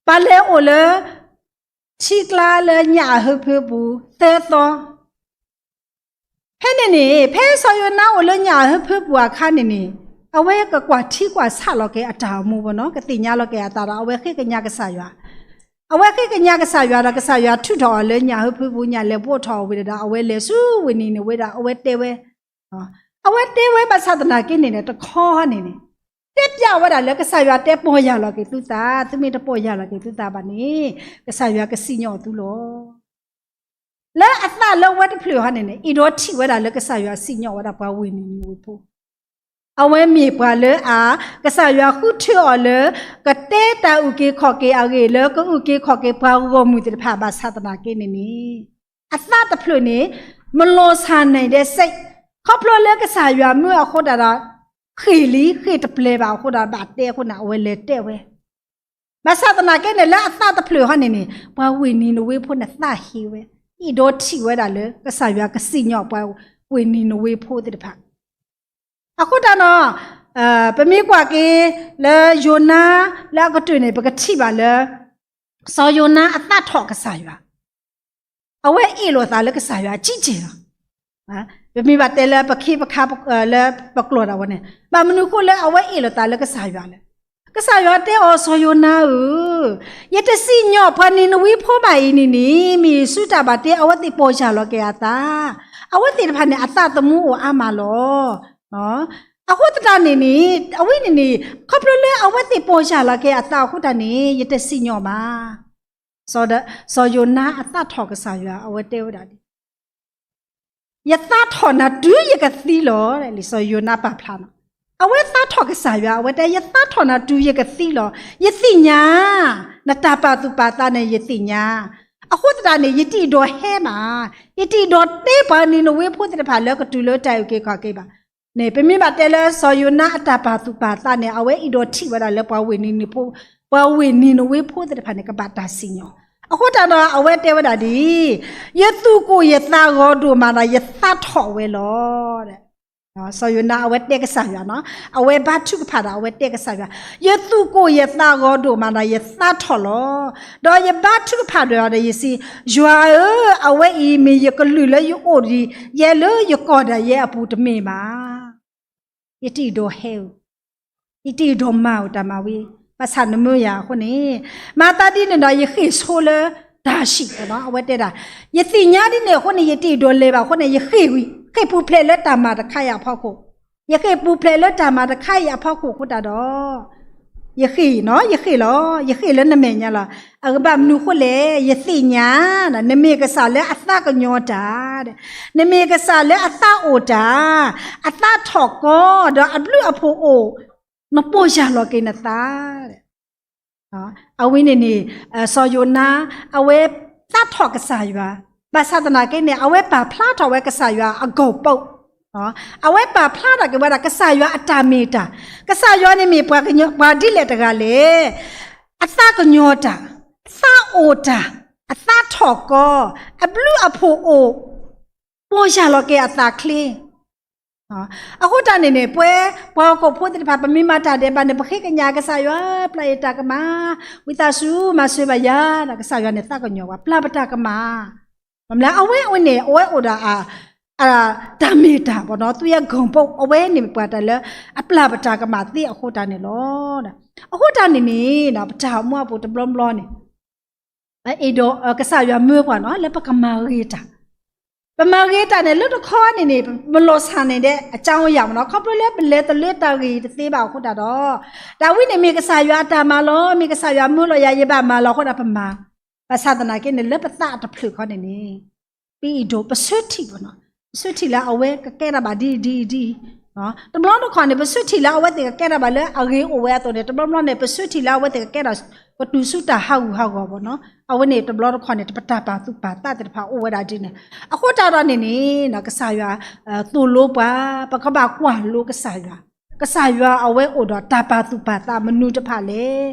ပှၤလဲၤအိၣ်လၢထံကျါလၢညၣ်အဟၢဖၢပူၤသၢသီ ဖဲန့ၣ်န့ၣ် ဖဲစီၤယိၤနါအိၣ်လၢညၣ်အဟၢဖၢပူၤအခါန့ၣ်န့ၣ်, အဝဲကကွၢ်ထံကွၢ်ဆးလီၤက့ၤအတၢ်အိၣ်မူဘၣ်နီၤ ကသ့ၣ်ညါလီၤက့ၤအသးဒီး အဝဲဃ့ကညးကစၢ်ယွၤ, အဝဲဃ့ကညးကစၢ်ယွၤဒီးကစၢ်ယွၤထုးထီၣ်အီၤလၢညၣ်အဟၢဖၢပူၤ ညၣ်လဲၤဘိးထီၣ်အီၤဝံၤဒီး အဝဲလဲၤဆူဝ့ၢ်နံၤနဝ့ဒီး အဝဲတဲဝဲ အဝဲတဲဝဲဘၣ်ဆၣ်သနာ်က့န့ၣ်န့ၣ် တခီန့ၣ်န့ၣ်, တဲပျးဝဲဒၣ်လၢကစၢ်ယွၤတဲပီၢ်ယၢ်လီၤက့ၤသုသး, သုမ့ၢ်တပီၢ်ယၢ်လီၤက့ၤသုသးဘၣ်န့ၣ်, ကစၢ်ယွၤကစံၣ်ညီၣ်သုလီၤ. လၢအသးလၢဝဲတဖျၢၣ်ဟီန့ၣ်န့ၣ် အဲၣ်ဒိးထံၣ်ဝဲဒၣ်လၢကစၢ်ယွၤစံၣ်ညီၣ်ဝဲဒၣ်ပှၤဝ့ၢ်နံၤနဝ့ဖိ, အဝဲမ့ၢ်ပှၤလၢအ, ကစၢ်ယွၤဃုထၢအီၤလၢ ကတဲတၢ်အုၣ်က့ၤခီၣ်က့ၤအဂ့ၢ်လၢ ကအုၣ်က့ၤခီၣ်က့ၤပှၤဂီၢ်မုၢ်သ့ၣ်တဖၣ်ဘၣ်ဆၣ်သနာ်က့န့ၣ်န့ၣ်, အသးတဖျၢၣ်န့ၣ်, မလီၤဆၣ်န့ၣ်ဒဲးစ့ၢ်, ခီဖျိလၢကစၢ်ယွၤမၢအဃိတၢ်ဒီး, ဃ့ၢ်လံ ဃ့ၢ်တပျဲၤဘၣ်အဃိဒီး ဘၣ်တဲအဃိန့ၣ် အဝဲလဲၤတဲဝဲ ဘၣ်ဆၣ်သနာ်က့န့ၣ် လၢအသးတဖျၢၣ်ဟီန့ၣ်န့ၣ် ပှၤဝ့ၢ်နံၤနဝ့ဖိန့ၣ်သးဟ့ဝဲ, အဲၣ်ဒိးထံၣ်ဝဲဒၣ်လၢ ကစၢ်ယွၤကစံၣ်ညီၣ်ပှၤဝ့ၢ်နံၤနဝ့ဖိသ့ၣ်တဖၣ်. အဃိတၢ်န့ၣ်, ပမ့ၢ်ကွၢ်က့ၤလၢယိၤနါလၢအကတၢၢ်န့ၣ် ပကထံၣ်ဘၣ်လၢ စီၤယိၤနါအသးထီၣ်ကစၢ်ယွၤ အဝဲအ့ၣ်လိာ်သးလၢကစၢ်ယွၤအကံၣ်ကဲၢ်လီၤ. ပမ့ၢ်ဘၣ်တဲလၢပခ့ပခါလၢပကျိာ်ဒၣ်ဝဲန့ၣ် ဘၣ်မနုၤအဃိလၢအဝဲအ့ၣ်လိာ်သးလၢကစၢ်ယွၤလဲၣ်. ကစၢ်ယွၤတဲအီၤ စီၤယိၤနါဧၢ, ယတစံၣ်ညီၣ်ပှၤနံၤနဝ့ဖိဘၣ်အံၤန့ၣ်န့ၣ် မ့ၢ်ယစုတၢ်ဘၣ်တ့ အဝဲသ့ၣ်ပီၢ်ယၢ်လီၤက့ၤအသး, အဝဲသ့ၣ်တဖၣ်န့ၣ် အသးသမူအိၣ်အါမးလီၤ. အဃိသတးန့ၣ်န့ၣ် အဝဲန့ၣ်န့ၣ် ခီဖျိလၢအဝဲသ့ၣ်ပီၢ်ယၢ်လီၤက့ၤအသးအဃိတၢ်န့ၣ် ယတစံၣ်ညီၣ်ဘၣ်. စီၤယိၤနါအသးထီၣ်ကစၢ်ယွၤ အဝဲတဲဝဲဒၣ်ဒ် ယသးထီၣ်နၤတုၤယကသံလီၤ. စီၤယိၤနါပာ်ဖျါနီၤ, အဝဲသးထီၣ်ကစၢ်ယွၤ အဝဲတဲ ယသးထီၣ်နၤတုၤယကသံလီၤ. ယသ့ၣ်ညါ နတၢ်ပာ်သူၣ်ပာ်သးန့ၣ် ယသ့ၣ်ညါ, အဃိသတးန့ၣ် ယတအဲၣ်ဒိးဟဲဘၣ်, ယတအဲၣ်ဒိးတဲပှၤနံၤနဝ့ဖိသ့ၣ်တဖၣ်လၢကတုၤလၢတၢ်အုၣ်က့ၤခီၣ်က့ၤဘၣ်. န့ၣ် ပမ့ၢ်ဘၣ်တဲလၢစီၤယိၤနါအတၢ်ပာ်သူၣ်ပာ်သးန့ၣ် အဝဲအဲၣ်ဒိးထံၣ်ဝဲဒၣ်လၢပှၤဝ့ၢ်နံၤနဝ့ဖိသ့ၣ်တဖၣ်န့ၣ် ကဘၣ်တၢ်စံၣ်ညီၣ်. အဃိတၢ်ဒီး အဝဲတဲဝဲဒၣ်ဒ် ယသူၣ်ကိၢ်ယသးဂီၤဒိၣ်မးဒီး ယသးထီၣ်ဝဲလီၤ. စီၤယိၤနါအဝဲတဲကစၢ်ယွၤနီၤ, အဝဲဘါထုကဖၣ်ဒီး အဝဲတဲကစၢ်ယွၤ, ယသူၣ်ကိၢ်ယသးဂီၤဒိၣ်မးဒီး ယသးထီၣ်လီၤ. ဒီးယဘါထုကဖၣ်ဒီး ဒီးယစံး, ယွၤဧၢ, အဝဲအံၤမ့ၢ်ယကလုၢ်လၢယအိၣ်ဒံး ယဲလၢယကီၢ်ဒၣ်ယဲအပူၤတမ့ၢ်ဘၣ်. ယတအဲၣ်ဒိးဟဲဧိၤ, ယတအဲၣ်ဒိးမၤဧိၤတၢ်မၤဝံၤ, ဘၣ်ဆၣ်နမၢယၤအဃိန့ၣ်, မၤသးဒ်န့ၣ်ဒီး ယဃ့ၢ်ဆိလၢတၢ်ဟံၣ်, အဝဲတဲဒၣ်, ယသ့ၣ်ညါဒ်န့ၣ်အဃိန့ၣ် ယတအဲၣ်ဒိးလဲၤဘၣ်အဃိန့ၣ် ယဃ့ၢ်ဝံၤ, ဃ့ၢ်ပူၤဖျဲးလၢတၢ်မၤတခါအံၤအဖီခိၣ်, ယဃ့ၢ်ပူၤဖျဲးလၢတၢ်မၤတခါအံၤအဖီခိၣ်အဃိတၢ်ဒီး ယဃ့ၢ်နီၤ, ယဃ့ၢ်လီၤ, ယဃ့ၢ်လၢနမဲာ်ညါလီၤ. အဘၣ်မနုၤအဃိလဲၣ်, ယသ့ၣ်ညါ, နမ့ၢ်ကစၢ်လၢအသးကညီၤတၢ်, နမ့ၢ်ကစၢ်လၢအသးအိၣ်တၢ်, အသးထီၣ်ကီ, ဒီးအဘျုးအဖှိၣ်အိၣ်, နပီၢ်ယၢ်လီၤက့ၤနသး အဝဲန့ၣ်န့ၣ်, စီၤယိၤနါ, အဝဲသးထီၣ်ကစၢ်ယွၤ, ဘၣ်ဆၣ်သနာ်က့န့ၣ် အဝဲပာ်ဖျါထီၣ်ဝဲကစၢ်ယွၤအဂီၢ်ပိာ်, အဝဲပာ်ဖျါထီၣ်က့ၤဝဲဒၣ်ကစၢ်ယွၤအတၢ်မ့ၢ်တၢ်, ကစၢ်ယွၤန့ၣ်မ့ၢ်ပှၤကညီ, ပှၤဒ်လဲၣ်တဂၤလဲၣ်, အသးကညီၤတၢ်, သးအိၣ်တၢ်, အသးထီၣ်ကီ, အဘျုးအဖှိၣ်အိၣ်, ပီၢ်ယၢ်လီၤက့ၤအသးချ့ အဃိတၢ်န့ၣ်န့ၣ် ပဝဲပှၤဟီၣ်ခိၣ်ဖိသ့ၣ်တဖၣ် ပမ့ၢ်မၤတၢ်ဒဲးဘးန့ၣ် ပဃ့ကညးကစၢ်ယွၤ, ပျၢ်ယတၢ်ကမၣ်, ဝံသးစူၤမၤစၢၤဘၣ်ယၤ, ဒီးကစၢ်ယွၤန့ၣ်သးကညီၤဝဲ, ပျၢ်ပတၢ်ကမၣ်, မ့ၢ်လၢအဝဲအဝဲန့ၣ် အဝဲအိၣ်ဒီး တၢ်မ့ၢ်တၢ်ဘၣ်နီၤ, သူၣ်ယဲၢ်ဂီၢ်ပိာ် အဝဲန့ၣ်ပှၤတၢ်လၢ အပျၢ်ပတၢ်ကမၣ်သ့အဃိတၢ်န့ၣ်လီၤ. အဃိတၢ်န့ၣ်န့ၣ် ပတၢ်အိၣ်မူအပူၤတဘျီဘျီန့ၣ် အဲၣ်ဒိးကစၢ်ယွၤမၢပှၤနီၤ လၢပကမၤဂ့ၤတၢ်, ပမၤဂ့ၤတၢ်န့ၣ် လၢတခီန့ၣ်န့ၣ် ပလီၤဆၣ်န့ၣ်ဒီးအကၠိယၤမ့ၢ်နီၤ, ခီဖျိလၢပလဲၤတလၢတၢ်ဂ့ၤတသ့ဘၣ်အဃိတၢ်ဒီး, တၢ်ဝဲန့ၣ်မ့ၢ်ကစၢ်ယွၤအတၢ်မၤလီၤ, မ့ၢ်ကစၢ်ယွၤမၢလီၤယၤ ယဘၣ်မၤလီၤအဃိဒီးပမၤ, ဘၣ်ဆၣ်သနာ်က့န့ၣ် လၢပသးအတဖျၢၣ်ခီန့ၣ်န့ၣ် ပအဲၣ်ဒိး ပဆၢထံၣ်ဘၣ်နီၤ, ပဆၢထံၣ်လၢအဝဲကကဲထီၣ်ဘၣ်ဒ်အံၤဒ်အံၤဒ်အံၤ, တဘျီတခီန့ၣ် ပဆၢထံၣ်လၢအဝဲသ့ၣ်ကကဲထီၣ်ဘၣ်လၢအဂ့ၤအိၣ်ဝဲအသိးန့ၣ် တဘျီဘျီန့ၣ် ပဆၢထံၣ်လၢအဝဲသ့ၣ်ကကဲထီၣ် ကတုၤဆူတၢ်ဟးဂူာ်ဟးဂီၤဘၣ်နီၤ, အဝဲန့ၣ်တဘျီတခီန့ၣ် ပတၢ်ပာ်သူၣ်ပာ်သးသ့ၣ်တဖၣ်အိၣ်ဝဲဒၣ်ဒ်န့ၣ်, အဃိတၢ်ဒီးန့ၣ်န့ၣ် ကစၢ်ယွၤသိၣ်လိပှၤ, ပကဘၣ်ကွၢ်လိကစၢ်ယွၤ, ကစၢ်ယွၤအဝဲအိၣ်ဒီးတၢ်ပာ်သူၣ်ပာ်သးမနုၤတဖၣ်လဲၣ်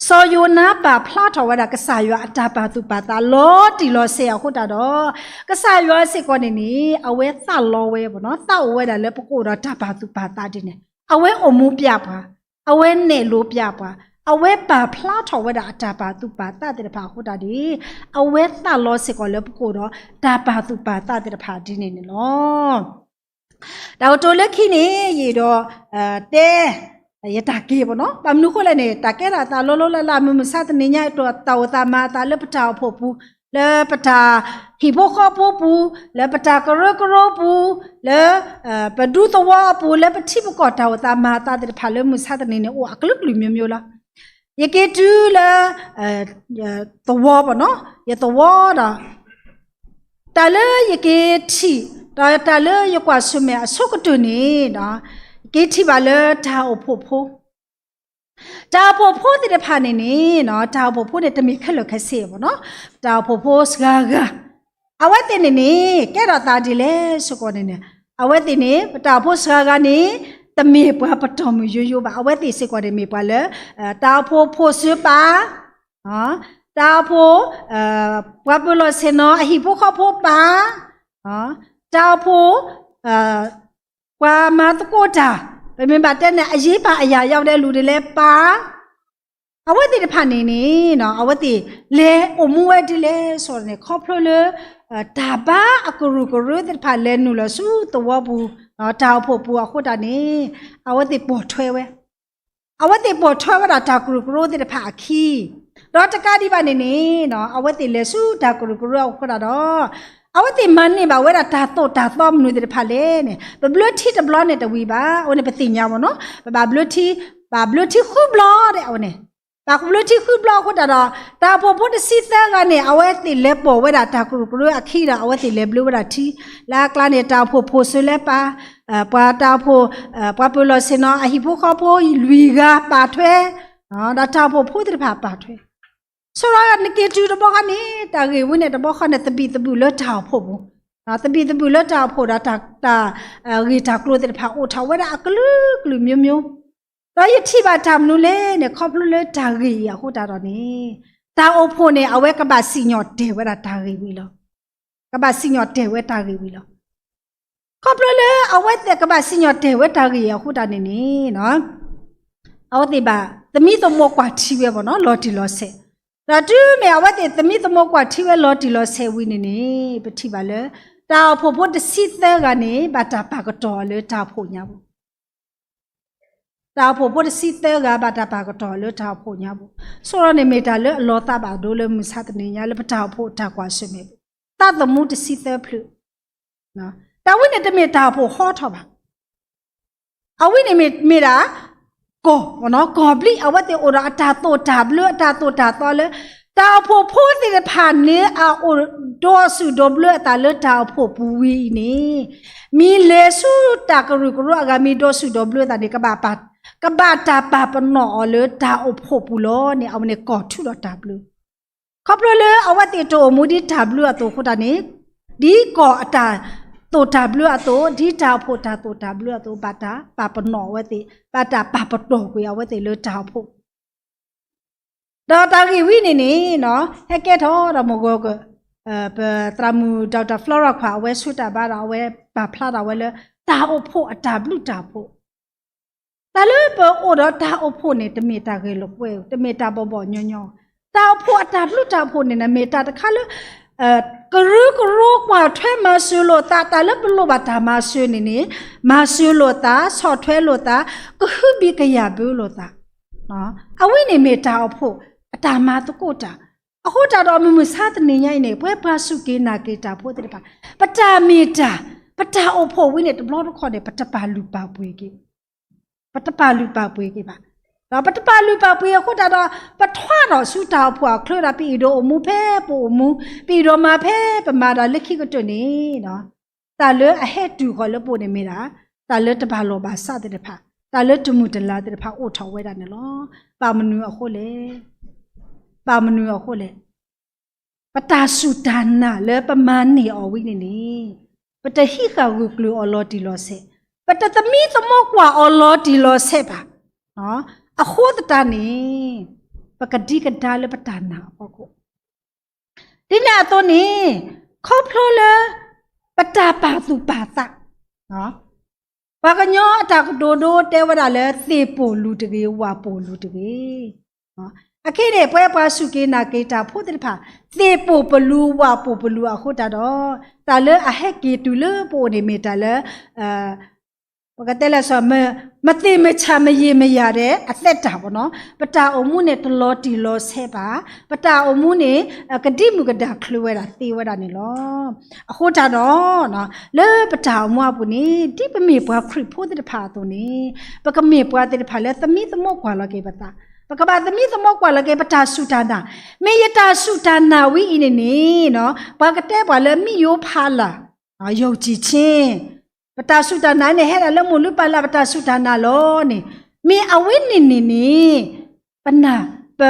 စီၤယိၤနါပာ်ဖျါထီၣ်ဝဲဒၣ် ကစၢ်ယွၤအတၢ်ပာ်သူၣ်ပာ်သးလီၤတံၢ်လီၤဆဲးအဃိတၢ်ဒီး, ကစၢ်ယွၤစ့ၢ်ကီးန့ၣ်န့ၣ် အဝဲသးလီဝဲဘၣ်နီၤ, သးအိၣ်ဝဲဒၣ်လၢပကအိၣ်ဒီးတၢ်ပာ်သူၣ်ပာ်သးဒ်န့ၣ်, အဝဲအိၣ်မူပျဲပှၤ, အဝဲနဲၣ်လိပျဲပှၤ, အဝဲပာ်ဖျါထီၣ်ဝဲဒၣ်အတၢ်ပာ်သူၣ်ပာ်သးသ့ၣ်တဖၣ်အဃိတၢ်ဒီး, အဝဲသးလီစ့ၢ်ကီးလၢပကအိၣ်ဒီးတၢ်ပာ်သူၣ်ပာ်သးသ့ၣ်တဖၣ်ဒ်န့ၣ်န့ၣ်လီၤ. တၢ်ကတိၤလၢခံန့ၣ် ယအဲၣ်ဒိး တဲ ယတၢ်က့ၤဘၣ်နီၤ, ဘၣ်မနုၤအဃိလဲၣ်န့ၣ် တၢ်ကဲထီၣ်အသးလီၤလီၤလၢ်လၢ် မုၢ်မဆါတနံၤညါ တၢ်အိၣ်သးမၤအသးလၢပတၢ်အိၣ်ဖှိၣ်ပူၤ, လၢပတၢ်ဟံၣ်ဖိဃီဖိပူၤ, လၢပတၢ်ကရၢကရိပူၤ, လၢ ပဒူသဝီအပူၤ, လၢပထံပကီၢ်တၢ်အိၣ်သးမၤအသးသ့ၣ်တဖၣ်လၢမုၢ်မဆါတနံၤန့ၣ် အိၣ်အကလုာ်ကလုာ်မျိုးမျိုးလီၤ. ယက့ၤတုၤလၢ သဝီဘၣ်နီၤ, ယသဝီဒီး တၢ်လၢယက့ၤထံၣ် ဒီးတၢ်လၢယကွၢ်ဆၢၣ်မဲာ်အဆိကတၢၢ်န့ၣ်, ယက့ၤထံၣ်ဘၣ်လၢတၢ်အိၣ်ဖှိၣ်ဖိ, တၢ်အိၣ်ဖှိၣ်ဖိသ့ၣ်တဖၣ်န့ၣ်န့ၣ်, တၢ်အိၣ်ဖှိၣ်ဖိန့ၣ် တမ့ၢ်ခဲလၢာ်ခဲဆ့ဘၣ်နီၤ, တၢ်အိၣ်ဖှိၣ်ဖိစှၤဂၤ အဝဲသ့ၣ်န့ၣ်န့ၣ် ကဲထီၣ်သးဒ်လဲၣ်စ့ၢ်ကီးန့ၣ်န့ၣ်, အဝဲသ့ၣ်န့ၣ် ပတၢ်အိၣ်ဖှိၣ်စှၤဂၤန့ၣ် တမ့ၢ်ပှၤပတီၢ်မုၢ်ယိယိဘၣ်, အဝဲသ့ၣ်စ့ၢ်ကီးန့ၣ်မ့ၢ်ပှၤလၢ တၢ်အိၣ်ဖှိၣ်ဖိစၢပၢ်, တၢ်အိၣ်ဖှိၣ် ပှၤပၢၤလီၢ်ဆ့ၣ်နီၤ အဟံၣ်ဖိဃီဖိပၢ်, တၢ်အိၣ်ဖှိၣ် ပှၤမၤသကိးတၢ်, ပမ့ၢ်ဘၣ်တဲန့ၣ် အရေးပါအရာရောက်တဲ့လူတွေလည်းပါ, အဝဲသ့ၣ်တဖၣ်န့ၣ်န့ၣ် အဝဲသ့ၣ်လဲၤအိၣ်မူဝဲဒ်လဲၣ်ဆိန့ၣ် ခီဖျိလၢ တၢ်ဘါအကရူၢ်ကရၢသ့ၣ်တဖၣ်လဲၤနုာ်လီၤဆူသဝီပူၤ, တၢ်အိၣ်ဖှိၣ်ပူၤအဃိတၢ်န့ၣ် အဝဲသ့ၣ်ပိာ်ထွဲဝဲ အဝဲသ့ၣ်ပိာ်ထွဲဝဲဒၣ်တၢ်ကရူၢ်ကရၢသ့ၣ်တဖၣ်အခံ, ဒီးတကးဒံးဘၣ်န့ၣ်န့ၣ် အဝဲသ့ၣ်လဲၤဆူတၢ်ကရူၢ်ကရၢအဃိတၢ်ဒီး အဝဲသ့ၣ်မၤန့ၢ်ဘၣ်ဝဲဒၣ်တၢ်သိၣ်တၢ်သီမနုၤသ့ၣ်တဖၣ်လဲၣ်န့ၣ် ပဘျၢထံတဘျီန့ၣ်တဝံၤဘၣ်, အဝဲန့ၣ်ပသ့ၣ်ညါမ့ၢ်နီၤ, ပဘၣ်ဘျၢထံ, ဘၣ်ဘျၢထံဃုဘျီဒဲး အဝဲန့ၣ် ဘၣ်ဘျၢထံဃုဘျီအဃိတၢ်ဒီး တၢ်အိၣ်ဖှိၣ်ဖိတဆံသၢဂၤန့ၣ် အဝဲသ့ၣ်လဲၤပိာ်ဝဲဒၣ်တၢ်ကရူၢ်ကရၢအခံဒီး အဝဲသ့ၣ်လဲၤဘျၢဝဲဒၣ်ထံ, လၢအကျါန့ၣ် တၢ်အိၣ်ဖှိၣ်ဖိစၢၤလဲပာ် ပှၤတၢ်အိၣ်ဖှိၣ် ပှၤပၢၤလီၢ်ဆ့ၣ်နီၤ အဟံၣ်ဖိဃီဖိလွံၢ်ဂၤပာ်ထွဲ, ဒီးတၢ်အိၣ်ဖှိၣ်ဖိသ့ၣ်တဖၣ်ပာ်ထွဲ, ဆိဒီးနက့ၤတုၤတဘျီဃီန့ၣ် တၢ်ဂ့ၢ်ဝဲန့ၣ်တဘျီဃီန့ၣ် သဘံၣ်သဘုၣ်လၢတၢ်အိၣ်ဖှိၣ်ပူၤ, သဘံၣ်သဘုၣ်လၢတၢ်အိၣ်ဖှိၣ်ဒီးတၢ် ဂ့ၢ်တၢ်ကျိၤသ့ၣ်တဖၣ်အိၣ်ထီၣ်ဝဲဒၣ်အကလုာ်ကလုာ်မျိုးမျိုး, ဒီးယထံၣ်ဘၣ်တၢ်မနုၤလဲၣ်န့ၣ် ခီဖျိလၢတၢ်ဂ့ၢ်အံၤအဃိတၢ်ဒီးန့ၣ် တၢ်အိၣ်ဖှိၣ်န့ၣ် အဝဲကဘၣ်စံၣ်ညီၣ်တဲာ်ဝဲဒၣ်တၢ်ဂ့ၢ်ဝံၤလီၤ. ကဘၣ်စံၣ်ညီၣ်တဲာ်ဝဲတၢ်ဂ့ၢ်ဝံၤလီၤ. ခီဖျိလၢအဝဲသ့ၣ်ကဘၣ်စံၣ်ညီၣ်တဲာ်ဝဲတၢ်ဂ့ၢ်အံၤအဃိတၢ်န့ၣ်န့ၣ် အဝဲသ့ၣ်ဘၣ်သမံသမိးကွၢ်ထံဝဲမ့ၢ်နီၤ လီၤတံၢ်လီၤဆဲး, ဒီးတုၤမ့ၢ်အဝဲသ့ၣ်သမံသမိးကွၢ်ထံဝဲလီၤတံၢ်လီၤဆဲးဝံၤန့ၣ်န့ၣ် ပထံၣ်ဘၣ်လၢ တၢ်အိၣ်ဖှိၣ်ဖိတဆံသၢဂၤန့ၣ် ဘၣ်တၢ်ပာ်ကတီၢ်အီၤလၢတၢ်အိၣ်ဖှိၣ်ညါပူၤ တၢ်အိၣ်ဖှိၣ်ဖိတဆံသၢဂၤဘၣ်တၢ်ပာ်ကတီၢ်အီၤလၢတၢ်အိၣ်ဖှိၣ်ညါပူၤ, ဆိဒီးန့ၣ်မ့ၢ်တၢ်လၢအလီၤသးဘၣ်ဒိလၢမုၢ်ဆါတနံၤညါလၢပတၢ်အိၣ်ဖှိၣ်တၢ်ကွၢ်ဆၢၣ်မဲာ်ပူၤ, သးသမူတဆံသၢဖျၢၣ်, တၢ်ဝဲန့ၣ်တမ့ၢ်တၢ်အိၣ်ဖှိၣ်ဟီထီၣ်ဘၣ်. အဝဲန့ၣ်မ့ၢ်ဒၣ် ကီၢ်, ကီၢ်ဘျံး အဝဲသ့ၣ်အိၣ်ဒီးအတၢ်သိၣ်တၢ်ဘျၢ အတၢ်သိၣ်တၢ်သီလၢ တၢ်အိၣ်ဖှိၣ်ဖိသ့ၣ်တဖၣ်န့ၣ် အအိၣ်ဒီးစူၣ်ဒီးဘျၢအသးလၢတၢ်အိၣ်ဖှိၣ်ပူၤဝံၤအံၤန့ၣ်, မ့ၢ်လဲၤဆူတၢ်ကရူၢ်ကရၢအဂၤ မ့ၢ်ဒီးစူၣ်ဒီးဘျၢအသးန့ၣ် ကဘၣ်တၢ်ပာ်ပနီၣ်အီၤလၢ တၢ်အိၣ်ဖှိၣ်ပူၤလီၤန့ၣ် အဝဲန့ၣ်ကီၢ်ထူဒီးတၢ်ဘျၢ ခီဖျိလၢအဝဲသ့ၣ်တအိၣ်မူဒ်တၢ်ဘျၢအသိးအဃိတၢ်န့ၣ်, ဒ်ကီၢ်အတၢ်သိၣ်တၢ်ဘျၢအသိး, ဒ်တၢ်အိၣ်ဖှိၣ်တၢ်သိၣ်တၢ်ဘျၢအသိး ဘၣ်တၢ်ပာ်ပနီၣ်အဝဲသ့ၣ်, ဘၣ်တၢ်ပာ်ပတီၢ်ကွံာ်အဝဲသ့ၣ်လၢတၢ်အိၣ်ဖှိၣ်, ဒီးတၢ်ဂ့ၢ်ဝံၤန့ၣ်န့ၣ် ဟဲကဲထီၣ်ဒီးမုၢ်ဂီၤက ပသရၣ်မုၣ် Doctor Flora ခွါ အဝဲဆူတၢ်ဘါဒီး အဝဲပာ်ဖျါထီၣ်ဝဲလၢ တၢ်အိၣ်ဖှိၣ်အတၢ်ဘျုးတၢ်ဖှိၣ် တၢ်လၢပအိၣ်ဒီးတၢ်အိၣ်ဖှိၣ်န့ၣ် တမ့ၢ်တၢ်ဂဲၤလိာ်ကွဲ, တမ့ၢ်တၢ်ဘီၣ်ဘီၣ်ညီညီ, တၢ်အိၣ်ဖှိၣ်အတၢ်ဘျုးတၢ်ဖှိၣ်န့ၣ် မ့ၢ်တၢ်တခါလၢ ကရၢကရိကွၢ်ထွဲမၤစၢၤလိာ်သး, တၢ်လၢပလိၣ်ဘၣ်တၢ်မၤစၢၤန့ၣ်န့ၣ် မၤစၢၤလိာ်သး, ဆီၣ်ထွဲလိာ်သး, ကဟုဘံၣ်ကယာ်ဘၢလိာ်သး, အဝဲန့ၣ်မ့ၢ်တၢ်အိၣ်ဖှိၣ်အတၢ်မၤသကိးတၢ်, အဃိတၢ်ဒီးမုၢ်မဆါတနံၤညါအံၤန့ၣ် ပှၤပှၤစူၢ်က့ၤနာ်က့ၤတၢ်ဖိသ့ၣ်တဖၣ်, ပတၢ်မ့ၢ်တၢ်, ပတၢ်အိၣ်ဖှိၣ်ဝံၤန့ၣ် တဘျီတခီၣ်န့ၣ် ပတပာ်လုၢ်ပာ်ပှ့ၤက့ၤ ပတပာ်လုၢ်ပာ်ပှ့ၤက့ၤဘၣ်. ဒီးပတပာ်လုၢ်ပာ်ပှ့ၤအဃိတၢ်ဒီး ပထွါထီၣ်ဆူတၢ်အိၣ်ဖှိၣ်အချၢဒီး ပအဲၣ်ဒိးအိၣ်မူဖဲပအိၣ်မူ, ပအဲၣ်ဒိးမၤဖဲပမၤဒီးလၢခံကတၢၢ်န့ၣ်, တၢ်လၢအဟဲတုၤဃီၤလၢပအိၣ်န့ၣ်မ့ၢ်ဒၣ် တၢ်လၢတဘၣ်လီၢ်ဘၣ်စးသ့ၣ်တဖၣ်, တၢ်လၢတမုာ်တလၤသ့ၣ်တဖၣ်အိၣ်ထီၣ်ဝဲဒၣ်န့ၣ်လီၤ. ဘၣ်မနုၤအဃိလဲၣ် ဘၣ်မနုၤအဃိလဲၣ်. ပတၢ်စူၢ်တၢ်နာ်လၢပမၤန့ၢ်အီၤဝံၤန့ၣ်န့ၣ်, ပတဟံးဃာ်ဂုာ်ကျုာ်အီၤလီၤတံၢ်လီၤဆဲး, ပတသမံသမိးကွၢ်အီၤလီၤတံၢ်လီၤဆဲးဘၣ်. အဃိသတးန့ၣ် ပကဒံကဒါလၢပတၢ်နာ်အဖီခိၣ် ဒ်န့ၣ်အသိးန့ၣ် ခီဖျိလၢ ပတၢ်ပာ်သူၣ်ပာ်သး ပှၤကညီအတၢ်ကတိၤဒိတဲဝဲဒၣ်လၢ သ့ၣ်ပိာ်လူၤတဂ့ၤ, ဝၣ်ပိာ်လူၤတဂ့ၤ. အခဲန့ၣ် ပဝဲပှၤစူၢ်က့ၤနာ်က့ၤတၢ်ဖိသ့ၣ်တဖၣ် သ့ၣ်ပိာ်ပလူၤ ဝၣ်ပိာ်ပလူၤအဃိတၢ်ဒီး တၢ်လၢအဟဲက့ၤတုၤလၢပအိၣ်န့ၣ်မ့ၢ်တၢ်လၢ ပကတဲလၢ မသ့ၣ်မဆၣ်မယံာ်မယၤဒဲးအသဲတၢ်ဘၣ်နီၤ, ပတၢ်အိၣ်မူန့ၣ်တလီၤတံၢ်လီၤဆဲးဘၣ်, ပတၢ်အိၣ်မူန့ၣ် ကဒံမုၢ်ကဒၣ်ချုးဝဲဒၣ်သ့ဝဲဒၣ်န့ၣ်လီၤ. အဃိတၢ်ဒီး လၢပတၢ်အိၣ်မူအပူၤန့ၣ် ဒ်ပမ့ၢ်ပှၤခရံာ်ဖိသ့ၣ်တဖၣ်အသိးန့ၣ် ပကမ့ၢ်ပှၤသ့ၣ်တဖၣ်လၢသမံသမိးကွၢ်လီၤက့ၤပသး, ပကဘၣ်သမံသမိးကွၢ်လီၤက့ၤပတၢ်စူၢ်တၢ်နာ်, မ့ၢ်ယတၢ်စူၢ်တၢ်နာ်ဝံၤအံၤန့ၣ်န့ၣ် ပှၤကတဲပှၤလၢမ့ၣ်ယိဖးလၢ် ယုံကြည်ခြင်း, ပတၢ်စူၢ်တၢ်နာ်န့ၣ် ဟဲဒၣ်လၢမိၢ်လုၢ်ပၢ်လၢ်ပတၢ်စူၢ်တၢ်နာ်လီၤန့ၣ်, မ့ၢ်အဝဲန့ၣ်န့ၣ်န့ၣ် ပနာ်, ပ,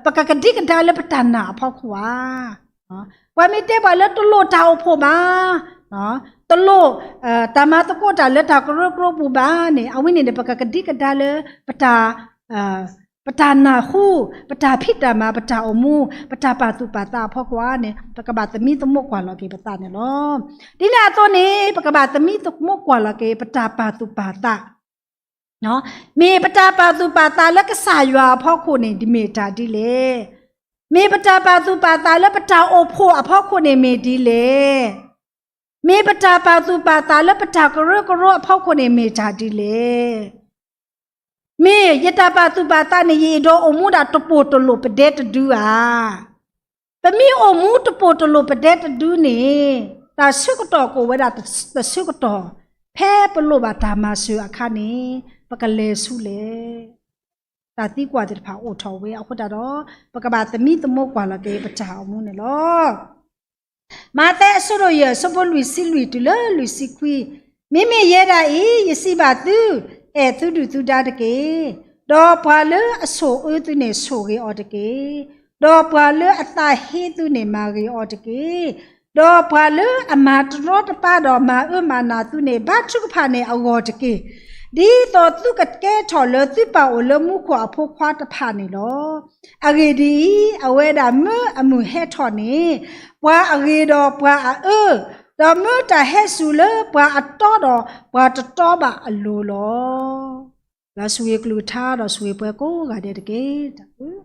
ပကကဒံကဒါလၢပတၢ်နာ်အဖီခိၣ်ဧါ. ပှၤမ့ၢ်တဲပှၤလၢတလိၣ်တၢ်အိၣ်ဖှိၣ်ဘၣ်, တလိၣ် တၢ်မၤသကိးတၢ်လၢတၢ်ကရၢကရိပူၤဘၣ်န့ၣ်, အဝဲန့ၣ်န့ၣ် ပကကဒံကဒါလၢပတၢ် ပတၢ်နၢ်ဟူ, ပတၢ်ဖံးတၢ်မၤ, ပတၢ်အိၣ်မူ, ပတၢ်ပာ်သူၣ်ပာ်သးအဖီခိၣ်ဧါန့ၣ် ပကဘၣ်သမံသမိးကွၢ်လီၤက့ၤပသးန့ၣ်လီၤ. ဒ်န့ၣ်အသိးန့ၣ် ပကဘၣ်သမံသမိးကွၢ်လီၤက့ၤ ပတၢ်ပာ်သူၣ်ပာ်သး မ့ၢ်ပတၢ်ပာ်သူၣ်ပာ်သးလၢကစၢ်ယွၤအဖီခိၣ်န့ၣ် ဒ်မ့ၢ်တၢ်ဒ်လဲၣ်. မ့ၢ်ပတၢ်ပာ်သူၣ်ပာ်သးလၢပတၢ်အိၣ်ဖှိၣ်အဖီခိၣ်န့ၣ်မ့ၢ်ဒ်လဲၣ်. မ့ၢ်ပတၢ်ပာ်သူၣ်ပာ်သးလၢပတၢ်ကရၢကရိအဖီခိၣ်န့ၣ်မ့ၢ်တၢ်ဒ်လဲၣ်. မ့ၢ်ယတၢ်ပာ်သူၣ်ပာ်သးန့ၣ် ယအဲၣ်ဒိးအိၣ်မူဒၣ်တပိၢ်တလိၣ်ပဒဲတဒုဧါ. ပမ့ၢ်အိၣ်မူတပိၢ်တလိၣ်ပဒဲတဒုန့ၣ် တၢ်ဆၢကတီၢ်ကအိၣ်ဝဲဒၣ်တဆၢကတီၢ်, ဖဲပလိၣ်ဘၣ်တၢ်မၤစၢၤအခါန့ၣ် ပကလဲၤဆူလဲၣ်. တၢ်သံကွၢ်သ့ၣ်တဖၣ်အိၣ်ထီၣ်ဝဲအဃိသတးဒီး ပကဘၣ်သမံသမိးကွၢ်လီၤက့ၤပတၢ်အိၣ်မူန့ၣ်လီၤ. မးသဲအဆၢဒိၣ်ယဲၢ် အဆၢဖိလွံၢ်ဆံလွံၢ်တုၤလၢလွံၢ်ဆံခွံ, မ့မ့ၢ်ယဲဒၣ်အံၤ ယစံးဘၣ်သု, အဲၣ်သုဒုၣ်သုဒါတက့ၢ်. ဒီးပှၤလၢအဆိၣ်အၢသုန့ၣ်ဆိၣ်ဂ့ၤအီၤတက့ၢ်. ဒီးပှၤလၢအသးဟ့သုန့ၣ်မၤဂ့ၤအီၤတက့ၢ်. ဒီးပှၤလၢအမၤတရီတပါဒီးမၤအၢမၤနးသုန့ၣ် ဘါထုကဖၣ်န့ၢ်အဂီၢ်တက့ၢ်. ဒ်သိးသုကကဲထီၣ်လၢသုပၢ်အိၣ်လၢမူခိၣ်အဖိခွါတဖၣ်န့ၣ်လီၤ. အဂ့ၢ်ဒ်အံၤ, အဝဲဒၣ်မၢအမုၢ်ဟဲထီၣ်န့ၣ် ပှၤအဂ့ၤဒီးပှၤအအၢ, ဒီးမၢတၢ်ဟဲစူၤလၢပှၤအတီဒီးပှၤတတီဘၣ်အလိၤလီၤ. ယွၤဆိၣ်ဂ့ၤကလုၢ်ကထါဒီးဆိၣ်ဂ့ၤပှၤကိးဂၤဒဲးတက့ၢ်. တၢ်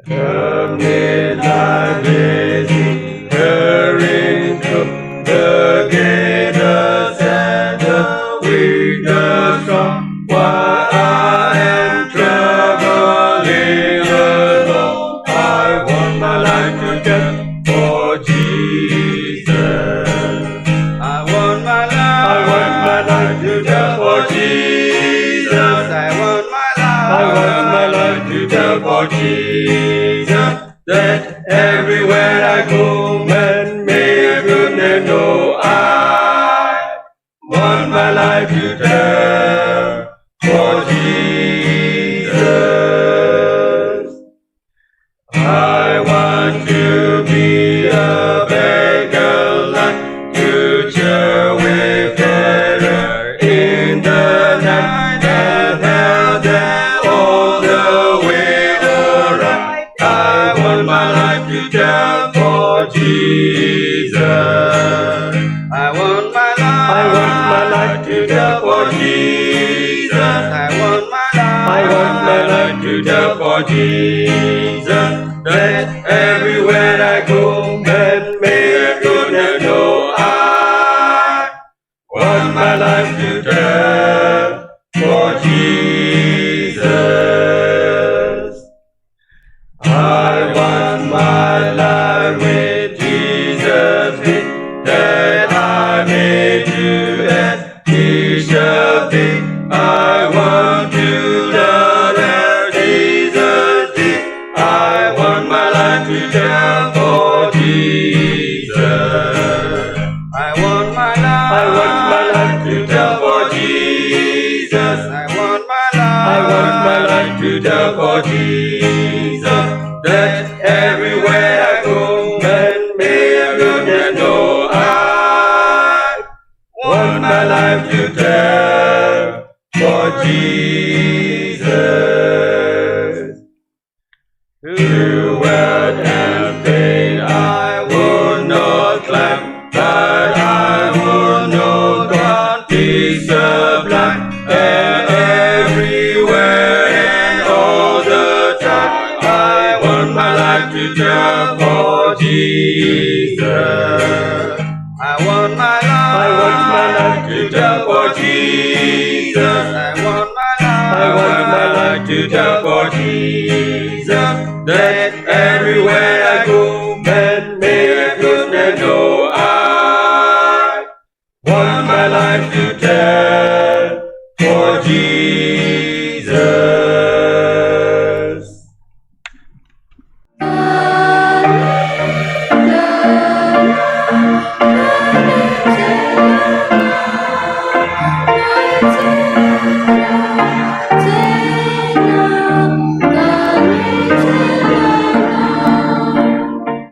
Amid thy blessing, hurrying through the gates of Santa, with the storm, while I am traveling alone, I want my life to turn for Jesus. I want my life, I want my life to turn for Jesus. I want my life, I want my life to turn for Jesus. That everywhere I go, men may good men know I want my life to turn for Jesus. I want to be a beacon light to cheer wayfarer in the night and help them all the way around. I want my life to tell for Jesus. I want my life, I want my life to tell for Jesus. I want my life, I want my life to tell for Jesus. That everywhere I go, men may good and know I want my life to tell for Jesus. I want my life with Jesus be, that I may do as he shall be. I want to love as Jesus did. I want my life to tell for Jesus. I want my life, I want my life to tell for Jesus. I want my life, I want my life to tell for Jesus. That everywhere I go, men may good and know I want my life to tell for Jesus. To wealth and fame I would not climb, but I would not want peace sublime. And everywhere and all the time, I want my life to tell for Jesus. I want my life, I want my life to tell for Jesus. I want my life, I want my life to tell for Jesus. That everywhere I go, men may good and know I want my life to tell for Jesus.